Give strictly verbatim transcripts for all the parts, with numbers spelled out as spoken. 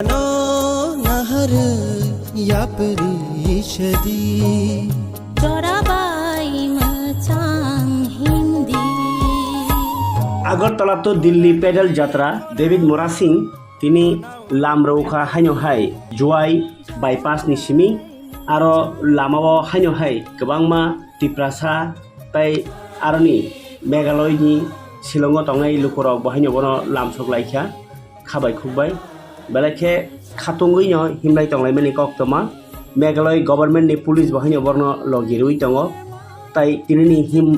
No naharwi yapri shadi. Jorabai mwchang himdi. Agartala to Delhi pedal jatra, David Murasing tini lam rwkha haino hai Jowai bypass ni simi, aro lamao haino hai kwbangma Tiprasa tei aroni Meghalaya ni Shillong o tongnai lukurok bo haino bono lamsok laikha. Kha bai khuk bai. Belai khe khatungwi no himlai tonglaimani koktwma. Meghalaya government ni police bo haino borno logi rwi tongo. Tai tinini him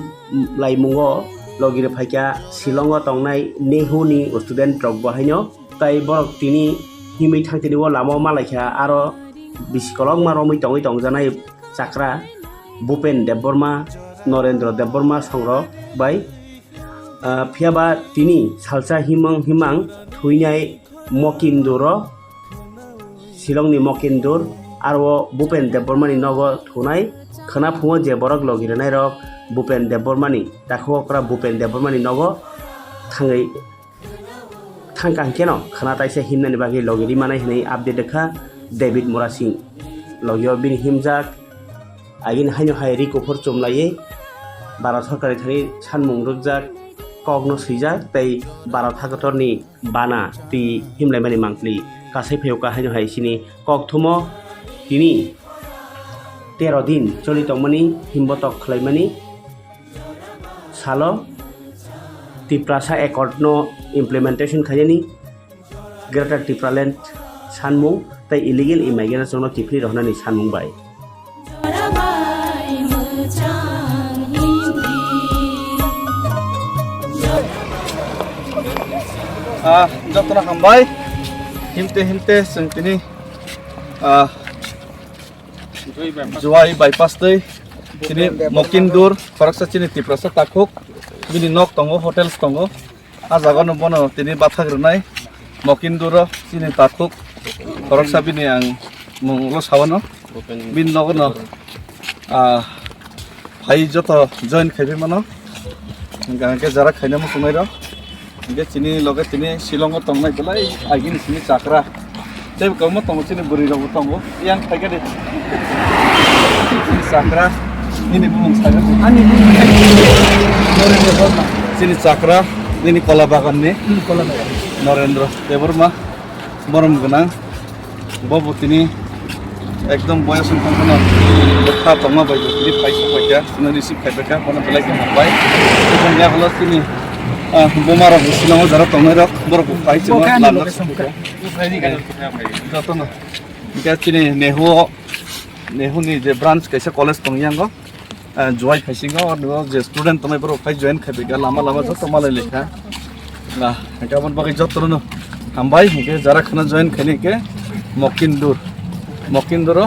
laimungo logi rwphaikha Shillong o tongnai NEHU ni student rok bo haino. Tai borok tini himwi thangtini o lama o malaikha, aro bisi kolokma romwi tongwi tongjanai chakra Bhupen Debbarma, Norendra Debbarma songrok bai. Ah, phiya ba tini salsa himang himang thuinai Mokinduro, Shillongni Mokindur, aro Bhupen Debbarmani nogo thunai. Khwna phungo je borok logi rwnairok Bhupen Debbarmani, takhuk okra Bhupen Debbarmani nogo thangwi thangkha hwnkhe no khwna taisa himnani bagwi logi ri manai hwnwi update rwkha David Murasing. Logio bini himjak, agini haino hai ri kuphur chumlaiwi Bharat Sorkarni thani sanmung rwkjak, kokno swijak tei Bharat hakotorni bana twi himlaimani mangpli kasai phaiwkha haino hai chini kokthumo tini tero din choli tongmani himbotok khlaimani salo Tiprasa Accord no implementation khainani Greater Tipraland sanmung tei illegal immigration no kiphilwi rohornani sanmung bai. Ah, jotono hambai. Himte himte chwng tini, ah, Jowai bypass tei chini Mokindur, khoroksa chini Tiprasa takhuk, bini nok tongo, hotels tongo. A jaga no bono tini bathak rwnai Mokinduro chini takhuk, khoroksa bini ang mung ulo sawano. Bini nogo no, ah, phai joto join khaiwi mano. Hingke jara khaina muchungnai rok. Hingke chini loge tini Shillong o tongnai belai agini chini chakra. Tei kwbangma tongo, chini bwrwi rokbo tongo. Yang phaikha de. Chini chakra, nini bumung sakha. Ani bumung sakha. Norendra Debbarma. Chini chakra, nini kola bagan ni. Hmm, kola bagan. Norendra Debbarma, borom gwnang. Bo bo tini ekdom boyos wngkha phano bwkha tongma bai bo tini phai sok paikha, chwngno receive khai paikha, bono belai khe hambai. Tei yakolo chini, ah, buma rok bo Shillong o jora tongnai rok, borok bo phai chwngno lamjak sok paikha. Jotono. Hingke chini NEHU o, NEHU ni je branch kaisa college tong yang o, ah, Jowai phaisingo, o je student tongnai borok phai join khai paikha, lama lama joto malai lekha. Na, hingke aboni bagwi jotono hambai, hingke jara khana join khaini hingke Mokindur. Mokinduro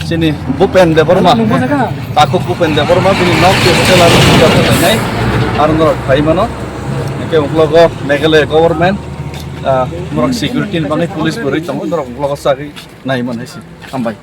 chini Bhupen Debbarma. Takhuk Bhupen Debbarma, bini nok je hotel aro puja khainai, aro norok phai mano. Hingke uklogo Meghalaya government, ah, norok security ni bagwi police bo rwi tongo, norok uklogo chagwi nai mano hai se. Hambai.